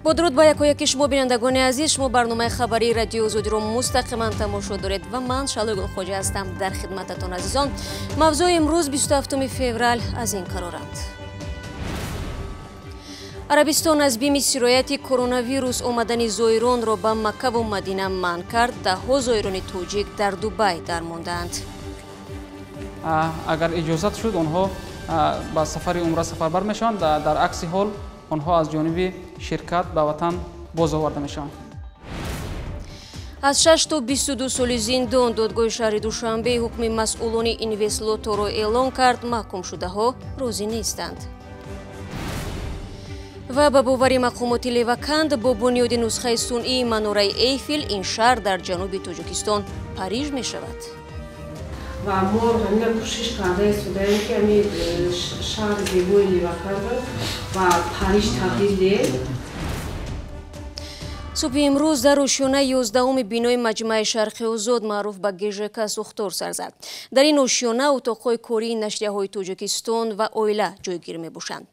Бо дуруд ба якояки шумо, бинандагони азиз, шумо барномаи хабарии Радиои Озодиро мустақиман тамошо доред ва ман Шалои Гулхоҷа ҳастам дар хидмататон, азизон. Мавзӯи имрӯз 27 феврал аз ин қароранд. Арабистон аз бими сирояти коронавирус омадани зоиронро ба Маккаву Мадина манъ кард. Даҳҳо зоирони тоҷик дар Дубай дармондаанд. Агар иҷозат шуд, онҳо ба сафари умра сафарбар мешаванд. Дар акси ҳол онҳо аз ҷониби ширкат ба ватан боз оварда мешаванд. Аз 6 то 22 соли зиндон додгоҳи шаҳри Душанбе ҳукми масъулони инвестлоторо эълон кард. Маҳкумшудаҳо розӣ нестанд. Ва ба бовари мақомоти Леваканд бо бунёди нусхаи сунъии манораи Эйфел ин шаҳр дар ҷануби Тоҷикистон Париж мешавад. Ва мо ҳамина кӯшиш карда истодаем, ки ҳамин шаҳри зебои Левакандро ба Париж табдил диҳем. Субҳи имрӯз дар ошёнаи 11-уми бинои Маҷмааи Шарқи Озод маъруф ба ГЖК сӯхтор сар зад. Дар ин ошёна утоқҳои кории нашрияҳои Тоҷикистон ва оила ҷойгир мебошанд.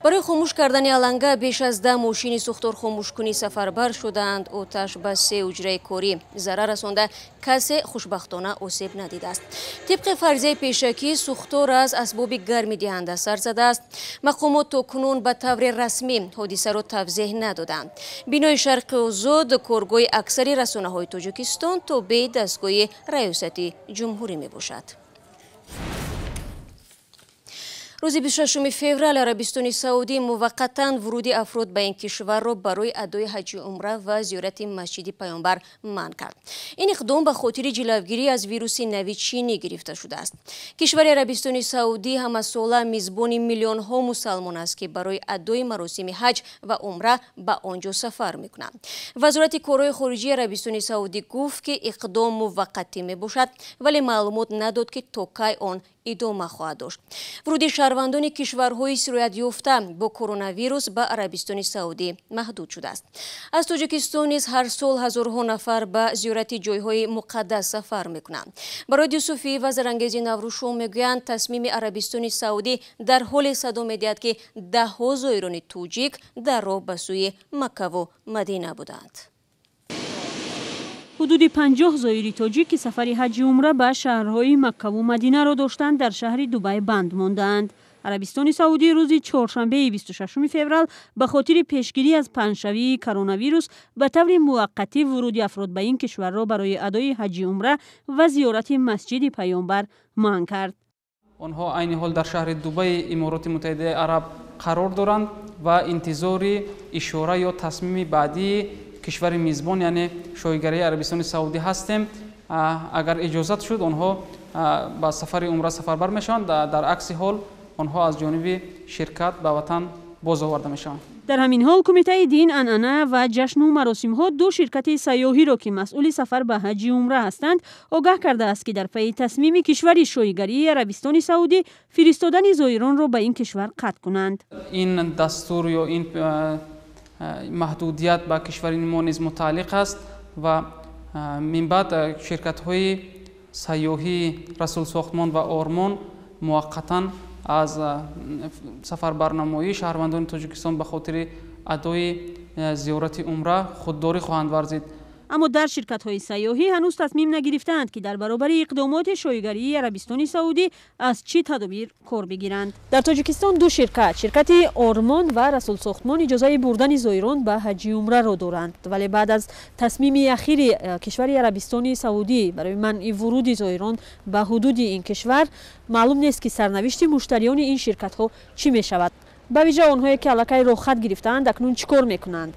Барои хомӯш кардани аланга беш аз 10 мошини сӯхторхомӯшкунӣ сафарбар шудаанд. Оташ ба 3 ҳуҷраи корӣ зарар расонда, касе хушбахтона осеб надидааст. Тибқи фарзияи пешакӣ, сӯхтор аз асбоби гармидиҳанда сар задааст. Мақомот то кунун ба таври расмӣ ҳодисаро тавзеҳ надоданд. Бинои Шарқи Озод коргоҳи аксари расонаҳои Тоҷикистон тобеи дастгоҳи раёсати ҷумҳурӣ мебошад. Рӯзи 26 феврал Арабистони Саудӣ муваққатан вуруди афрод ба ин кишварро барои адои ҳаҷи умра ва зиёрати масҷиди Паёмбар манъ кард. Ин иқдом ба хотири ҷилавгирӣ аз вируси нави чинӣ гирифта шудааст. Кишвари Арабистони Саудӣ ҳамасола мизбони миллионҳо мусалмон аст, ки барои адои маросими ҳаҷ ва умра ба он ҷо сафар мекунанд. Вазорати корҳои хориҷии Арабистони Саудӣ гуфт, ки иқдом муваққатӣ мебошад, вале маълумот надод, ки то кай он идома хоҳад дошт. Вуруди шаҳрвандони кишварҳои сироятёфта бо коронавирус ба Арабистони Саудӣ маҳдуд шудааст. Аз Тоҷикистон низ ҳар сол ҳазорҳо нафар ба зиёрати ҷойҳои муқаддас сафар мекунанд. Барои Юсуфӣ ва Зарангези Наврӯзшо мегӯянд, тасмими Арабистони Саудӣ дар ҳоле садо медиҳад, ки даҳҳо зоирони тоҷик дар роҳ ба сӯи Маккаву Мадина буданд. Ҳудуди 50 зоири тоҷик, ки сафари ҳаҷи умра ба шаҳрҳои Маккаву Мадинаро доштанд, дар шаҳри Дубай банд мондаанд. Арабистони Саудӣ рӯзи чоршанбеи 26 феврал ба хотири пешгирӣ аз паҳншавии коронавирус ба таври муваққатӣ вуруди афрод ба ин кишварро барои адои ҳаҷи умра ва зиёрати масҷиди Паёмбар манъ кард. Онҳо айни ҳол дар шаҳри Дубайи Имороти Муттаҳидаи Араб қарор доранд ва интизори ишора ё тасмими баъдии кишвари мизбон, яъне шоҳигарии Арабистони Саудӣ ҳастем. Агар иҷозат шуд, онҳо ба сафари умра сафарбар мешаванд. Дар акси ҳол онҳо аз ҷониби ширкат ба ватан боз оварда мешаванд. Дар ҳамин ҳол Кумитаи дин, анъана ва ҷашну маросимҳо ду ширкати сайёҳиро, ки масъули сафар ба ҳаҷи умра ҳастанд, огаҳ кардааст, ки дар пайи тасмими кишвари шоҳигарии Арабистони Саудӣ фиристодани зоиронро ба ин кишвар қатъ кунанд. Ин дастур ё ин маҳдудият ба кишвари мо низ мутааллиқ аст ва минбаъд ширкатҳои сайёҳии Расулсохтмон ва Ормон муваққатан аз сафарбарнамоии шаҳрвандони Тоҷикистон ба хотири адои зиёрати умра худдорӣ хоҳанд варзид. Аммо дар ширкатҳои сайёҳӣ ҳанӯз тасмим нагирифтаанд, ки дар баробари иқдомоти шоҳигарии Арабистони Саудӣ аз чӣ тадобир кор бигиранд. Дар Тоҷикистон ду ширкат, ширкати Ормон ва Расулсохтмон, иҷозаи бурдани зоирон ба ҳаҷи умраро доранд. Вале баъд аз тасмими ахири кишвари Арабистони Саудӣ барои манъи вуруди зоирон ба ҳудуди ин кишвар, маълум нест, ки сарнавишти муштариёни ин ширкатҳо чӣ мешавад. Ба вижа онҳое, ки аллакай роҳхат гирифтаанд, акнун чӣ кор мекунанд?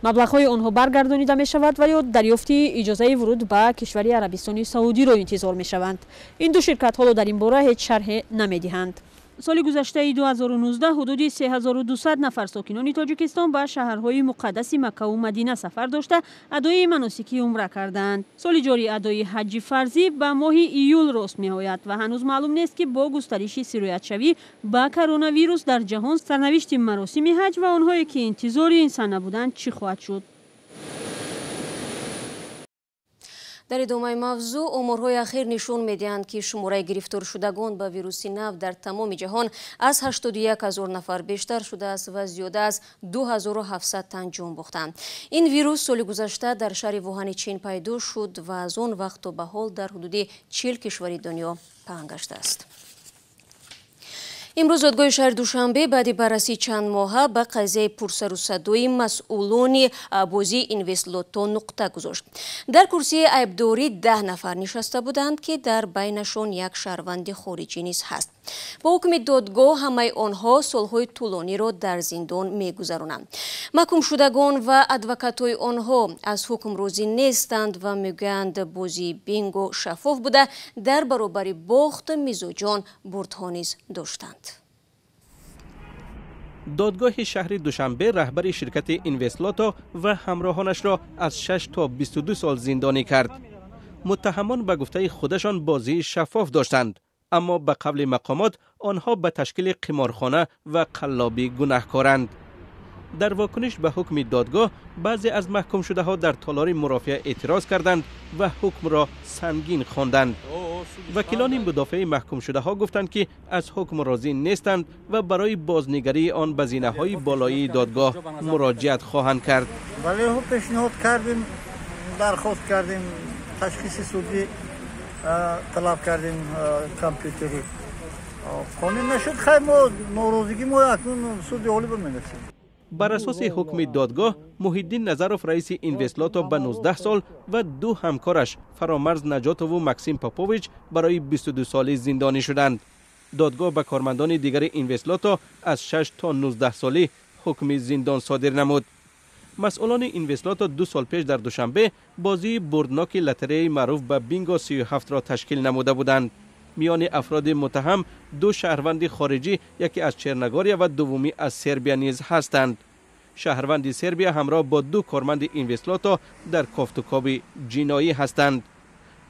Маблағҳои онҳо баргардонида мешавад ва ё дарёфти иҷозаи вуруд ба кишвари Арабистони Саудиро интизор мешаванд. Ин ду ширкат ҳоло дар ин бора ҳеҷ шарҳе намедиҳанд. Соли гузаштаи 2019 ҳудуди 3200 нафар сокинони Тоҷикистон ба шаҳрҳои муқаддаси Маккаву Мадина сафар дошта, адои маносики умра кардаанд. Соли ҷорӣ адои ҳаҷи фарзӣ ба моҳи июл рост меояд ва ҳанӯз маълум нест, ки бо густариши сироятшавӣ ба коронавирус дар ҷаҳон сарнавишти маросими ҳаҷ ва онҳое, ки интизори ин сана буданд, чӣ хоҳад шуд. Дар идомаи мавзӯъ оморҳои ахир нишон медиҳанд, ки шумораи гирифторшудагон ба вируси нав дар тамоми ҷаҳон аз 81 ҳазор нафар бештар шудааст ва зиёда аз 2700 тан ҷон бохтанд. Ин вирус соли гузашта дар шаҳри Вуҳани Чин пайдо шуд ва аз он вақт то ба ҳол дар ҳудуди 40 кишвари дунё паҳн гаштааст. Имрӯз додгоҳи шаҳри Душанбе баъди баррасии чанд моҳа ба қазияи пурсарусадои масъулони бозии Инвестлото нуқта гузошт. Дар курсии айбдорӣ 10 нафар нишаста буданд, ки дар байнашон як шаҳрванди хориҷӣ низ ҳаст. Бо ҳукми додгоҳ ҳамаи онҳо солҳои тӯлониро дар зиндон мегузаронанд. Маҳкумшудагон ва адвокатҳои онҳо аз ҳукм розӣ нестанд ва мегӯянд, бозии бинго шаффоф буда, дар баробари бохт мизоҷон бурдҳо низ доштанд. Додгоҳи шаҳри Душанбе раҳбари ширкати Инвестлото ва ҳамроҳонашро аз 6 то 22 сол зиндонӣ кард. Муттаҳамон ба гуфтаи худашон бозии шаффоф доштанд, аммо ба қавли мақомот онҳо ба ташкили қиморхона ва қаллобӣ гунаҳкоранд. Дар вокуниш ба ҳукми додгоҳ баъзе аз маҳкумшудаҳо дар толори мурофиа эътироз карданд ва ҳукмро сангин хонданд. Вакилони мудофеи маҳкумшудаҳо гуфтанд, ки аз ҳукм розӣ нестанд ва барои бознигарии он ба зинаҳои болоии додгоҳ муроҷиат хоҳанд кард. Вале пешниҳод кардем, дархост кардем, ташхиси судӣ талаб кардем, компютерӣ. Қонун нашуд, хай мо норозигӣ мо акнун суди олӣ менависем. Бар асоси ҳукми додгоҳ Муҳиддин Назаров, раиси Инвестлото, ба 19 сол ва ду ҳамкораш Фаромарз Наҷотову Максим Попович барои 22 солӣ зиндонӣ шуданд. Додгоҳ ба кормандони дигари Инвестлото аз 6 то 19 солӣ ҳукми зиндон содир намуд. Масъулони Инвестлото 2 сол пеш дар Душанбе бозии бурдноки лотереяи маъруф ба Бинго 37-ро ташкил намуда буданд. Миёни афроди муттаҳам ду шаҳрванди хориҷӣ, яке аз Черногория ва дуввумӣ аз Сербия низ ҳастанд. Шаҳрванди Сербия ҳамроҳ бо ду корманди Инвестлото дар кофтукоби ҷиноӣ ҳастанд.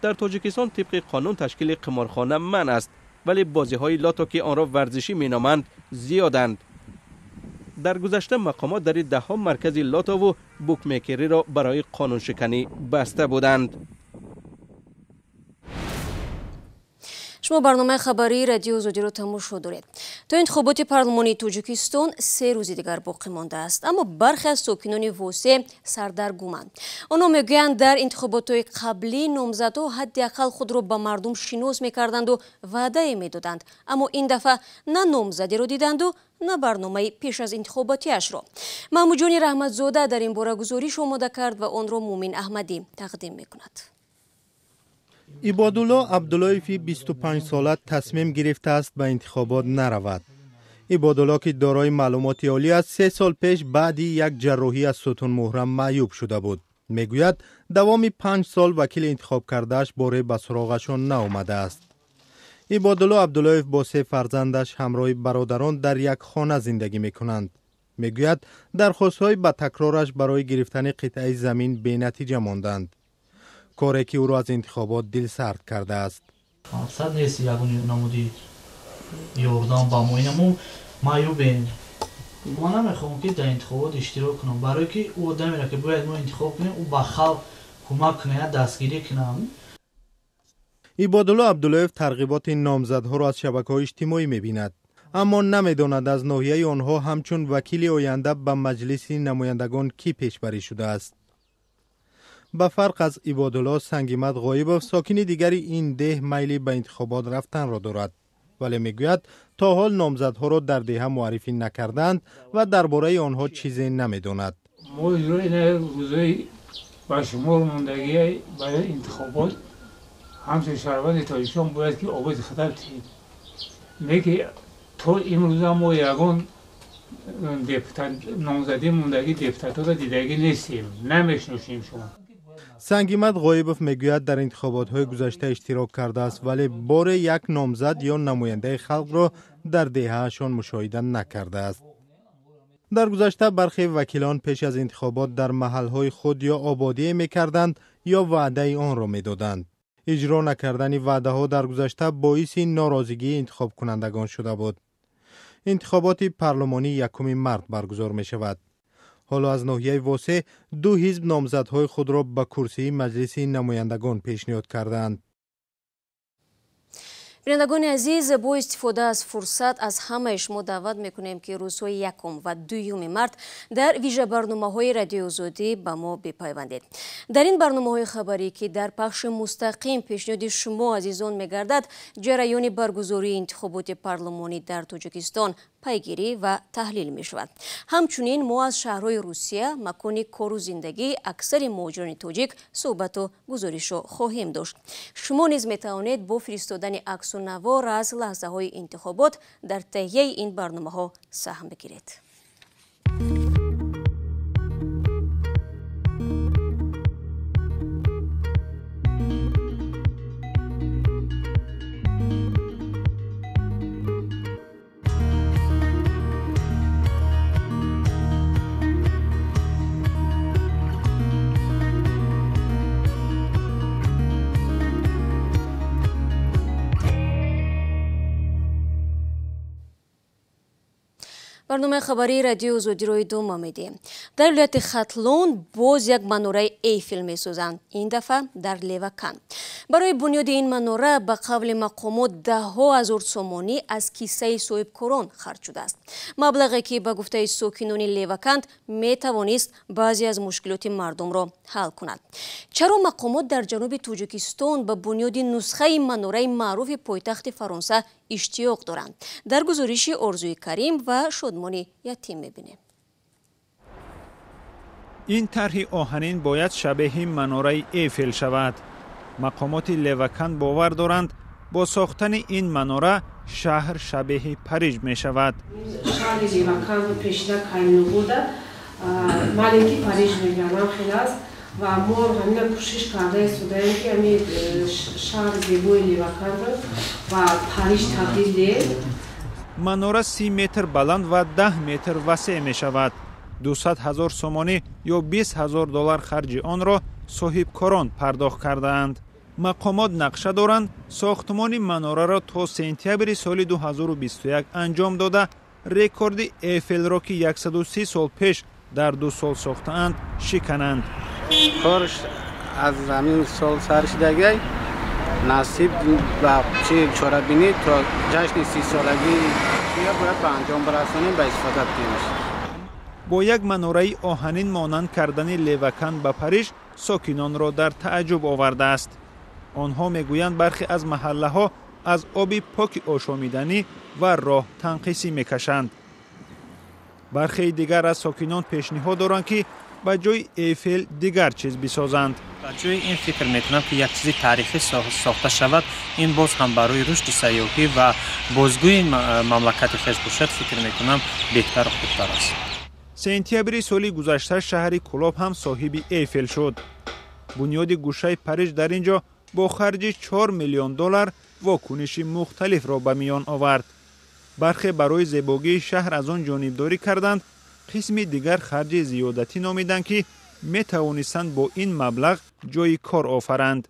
Дар Тоҷикистон тибқи қонун ташкили қиморхона манъ аст, вале бозиҳои лото, ки онро варзишӣ меноманд, зиёданд. Дар гузашта мақомот дар даҳҳо маркази лотову букмекериро барои қонуншиканӣ баста буданд. Шумо барномаи хабарии Радио Озодиро тамошо доред. То интихоботи парлумонии Тоҷикистон 3 рӯзи дигар боқӣ мондааст, аммо бархе аз сокинони Восе сардаргуманд. Онҳо мегӯянд, дар интихоботҳои қаблӣ номзадҳо ҳадди ақал худро ба мардум шинос мекарданду ваъдае медоданд, аммо ин дафъа на номзадеро диданду на барномаи пеш аз интихоботиашро. Маҳмудҷони Раҳматзода дар ин бора гузориш омода кард ва онро Мумин Аҳмадӣ тақдим мекунад. Ибодулло Абдуллоеви 25 сола тасмим гирифтааст ба интихобот наравад. Ибодулло, ки дорои маълумоти олӣ аст, 3 сол пеш баъди як ҷарроҳӣ аз сутунмуҳра маъюб шуда буд. Мегӯяд, давоми 5 сол вакили интихобкардааш боре ба суроғашон наомадааст. Ибодулло Абдуллоев бо се фарзандаш ҳамроҳи бародарон дар як хона зиндагӣ мекунанд. Мегӯяд, дархостҳои ба такрораш барои гирифтани қитъаи замин бенатиҷа монданд, коре ки ӯро аз интихобот дилсард кардааст. Мақсад нест ягони намуди ёрдам ба мо. Ина мо маъюбем. Ман намехоҳам, ки дар интихобот иштирок кунам, барое ки ӯ одамеро, ки бояд мо интихоб кунем, ӯ ба халқ кӯмак кунад, дастгирӣ кунам. Ибодулло Абдуллоев тарғиботи номзадҳоро аз шабакаҳои иҷтимоӣ мебинад, аммо намедонад, аз ноҳияи онҳо ҳамчун вакили оянда ба Маҷлиси намояндагон кӣ пешбарӣ шудааст. Ба фарқ аз Ибодулло, Сангимат Ғоибов, сокини дигари ин деҳ, майли ба интихобот рафтанро дорад, вале мегӯяд, то ҳол номзадҳоро дар деҳа муаррифӣ накардаанд ва дар бораи онҳо чизе намедонад. Мо рӯзои ба шумор мондагии барои интихобот ҳамчун шаҳрванди Тоҷикистон бояд ки овози худро диҳем. Лекин то имрӯза мо ягон депутат, номзадӣ мондагӣ депутатҳоро дидагӣ нестем, намешиносем шумо. Сангимат Ғоибов мегӯяд, дар интихоботҳои гузашта иштирок кардааст, вале боре як номзад ё намояндаи халқро дар деҳаашон мушоҳида накардааст. Дар гузашта бархе вакилон пеш аз интихобот дар маҳалҳои худ ё ободие мекарданд, ё ваъдаи онро медоданд. Иҷро накардани ваъдаҳо дар гузашта боиси норозигии интихобкунандагон шуда буд. Интихоботи парлумонӣ 1 март баргузор мешавад. Ҳоло аз ноҳияи Восеъ ду ҳизб номзадҳои худро ба курсии Маҷлиси намояндагон пешниҳод кардаанд. Бинандагони азиз, бо истифода аз фурсат аз ҳамаи шумо даъват мекунем, ки рӯзҳои 1 ва 2 март дар вижабарномаҳои Радиои Озодӣ ба мо бипайвандед. Дар ин барномаҳои хабарӣ, ки дар пахши мустақим пешниҳоди шумо азизон мегардад, ҷараёни баргузории интихоботи парлумонӣ дар Тоҷикистон пайгирӣ ва таҳлил мешавад. Ҳамчунин мо аз шаҳрҳои Русия, макони кору зиндагии аксари муҳоҷирони тоҷик суҳбату гузоришро хоҳем дошт. Шумо низ метавонед бо фиристодани аксу навор аз лаҳзаҳои интихобот дар таҳияи ин барномаҳо саҳм бигиред. Барномаи хабарии Радиои Озодиро идома медиҳем. Дар вилояти Хатлон боз як манораи Эйфел месозанд, ин дафъа дар Левакан. Барои бунёди ин манора ба қавли мақомот даҳҳо ҳазор сомонӣ аз киссаи соҳибкорон харҷ шудааст. Маблағе ки ба гуфтаи сокинони Леваканд метавонист баъзе аз мушкилоти мардумро ҳал кунад. Чаро мақомот дар ҷануби Тоҷикистон ба бунёди нусхаи манораи маъруфи пойтахти Фаронса иштиёқ доранд? Дар гузориши Орзуи Карим ва Шодмони Ятим мебинем. Ин тарҳи оҳанин бояд шабеҳи манораи Эйфел шавад. Мақомоти Леваканд бовар доранд, бо сохтани ин манора шаҳр шабеҳи Париж мешавад. Шаҳри Леваканд пешина Калинобода маленький Париж мегӯянд, хел аст ва мо ҳамина кӯшиш карда истодаем, ки ҳамин шаҳри зебои Левакандро ба Париж табдил диҳем. Манора 30 метр баланд ва 10 метр васеъ мешавад. 200 ҳазор сомонӣ ё 20 ҳазор доллар харҷи онро соҳибкорон пардохт кардаанд. Мақомот нақша доранд сохтмони манораро то сентябри соли 2021 анҷом дода, рекорди Эйфелро, ки 130 сол пеш дар 2 сол сохтаанд, шикананд. Корш аз ҳамин сол сар шудагиай, насиб ба чи чорабинӣ то ҷашни 30-солагӣ бояд ба анҷом барасонем, ба истифода бидиҳем. Бо як манораи оҳанин монанд кардани Леваканд ба Париж сокинонро дар тааҷҷуб овардааст. Онҳо мегӯянд, бархе аз маҳаллаҳо аз оби поки ошомиданӣ ва роҳ танқисӣ мекашанд. Бархеи дигар аз сокинон пешниҳод доранд, ки ба ҷои Эйфел дигар чиз бисозанд. Ба ҷои ин фикр мекунам, ки як чизи таърихӣ сохта шавад, ин боз ҳам барои рушди сайёҳӣ ва бозгӯи мамлакати хеш бошад, фикр мекунам беҳтару хубтар аст. Сентябри соли гузашта шаҳри Кулоб ҳам соҳиби Эйфел шуд. Бунёди гӯшаи Париж дар ин ҷо бо харҷи 4 миллион доллар вокуниши мухталифро ба миён овард. Бархе барои зебогии шаҳр аз он ҷонибдорӣ карданд, қисми дигар харҷи зиёдатӣ номиданд, ки метавонистанд бо ин маблағ ҷойи кор офаранд.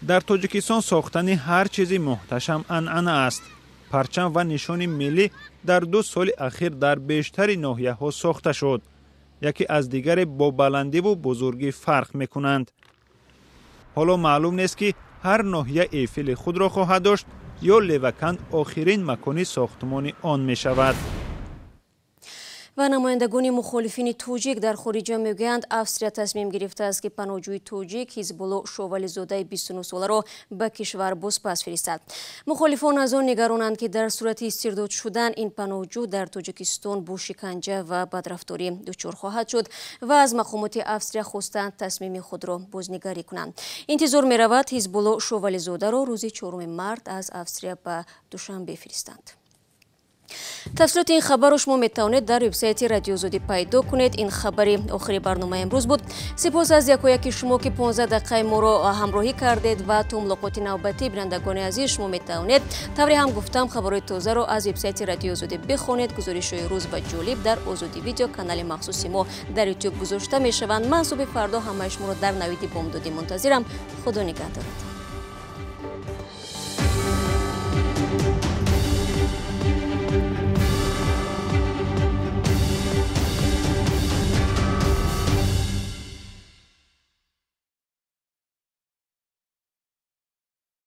Дар Тоҷикистон сохтани ҳар чизи муҳташам анъана аст. Парчам ва нишони миллӣ дар 2 соли ахир дар бештари ноҳияҳо сохта шуд. Яке аз дигаре бо баландиву бузургӣ фарқ мекунанд. Ҳоло маълум нест, ки ҳар ноҳия Эйфели худро хоҳад дошт ё Леваканд охирин макони сохтмони он мешавад. Ва намояндагони мухолифини тоҷик дар хориҷа мегӯянд, Австрия тасмим гирифтааст, ки паноҳҷӯи тоҷик Ҳизбулло Шовализодаи 29-соларо ба кишвар бозпас фиристад. Мухолифон аз он нигаронанд, ки дар сурати истирдод шудан ин паноҳҷӯ дар Тоҷикистон бо шиканҷа ва бадрафторӣ дучор хоҳад шуд ва аз мақомоти Австрия хостанд тасмими худро бознигарӣ кунанд. Интизор меравад, Ҳизбулло Шовализодаро рӯзи 4 март аз Австрия ба Душанбе фиристанд. Тафсилоти ин хабарро шумо метавонед дар вебсайти Радиои Озодӣ пайдо кунед. Ин хабари охири барномаи имрӯз буд. Сипос аз якояки шумо, ки 15 дақиқаи моро ҳамроҳӣ кардед ва то мулоқоти навбатӣ, бинандагони азиз, шумо метавонед тавре ҳам гуфтам хабарҳои тозаро аз вебсайти Радиои Озодӣ бихонед. Гузоришҳои рӯз ва ҷолиб дар Озодӣ видео канали махсуси мо дар Ютуб гузошта мешаванд. Ман субҳи фардо ҳамаи шуморо дар навиди бомдодӣ мунтазирам. Худо нигаҳдорад.